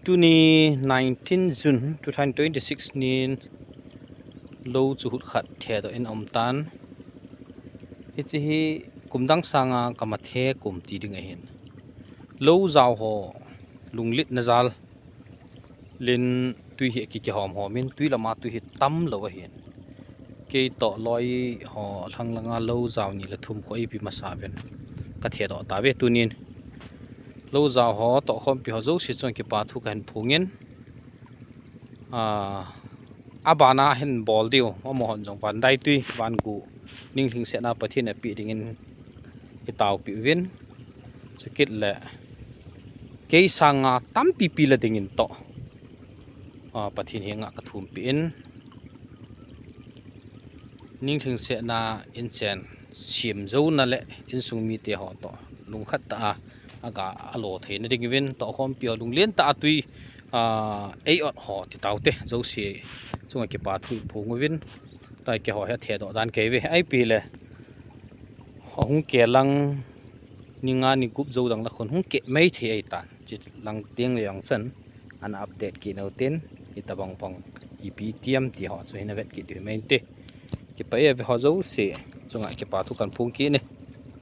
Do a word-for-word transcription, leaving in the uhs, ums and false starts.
Tuni nineteen June two thousand twenty-six nin lou chu hut khat thedoh in aum tan. Hiche hi kum dang sanga kamathe kum ti ding ahin. Lou jao ho lunglitna jal in tui hi kikihom hom in, tui lama tui hi tam lou ahin. Kei toh loi ho lhang langa lou jao ni le thum kho ipi masa ven kathedoh tave tunin. Lou jao ho toh khompi ho jouse chunga kipa thu kahin phongin. A, abana hin bol diu, amahon jong van dai tui, van gu, ning lhingsetna Pathen in apeh dingin itaopi uvin. Chukit le, kei sanga tampi pi la dingin toh, a, Pathen henga kathumpi in. Ning lhingsetna inchen sem jouna le insung mite ho toh lungkhat tah a, aga alo theina ding uvin toh khompi ho lunglen tah a tui, a, ei ot ho ti taute jouse chunga kipa thu phong uvin. Tai keiho hi athedoh dan kei ve. Ipi le, ahung ke lang ni nga ni gup jou dang la khun hung ke mai thei ahitan. Chi lang teng le jong chan ana update kit nau tin, hitabang bang ipi tiam ti ho chu hin avet kit diu mai inte. Kipa e ve ho jouse chunga kipa thu kahin phong kit e.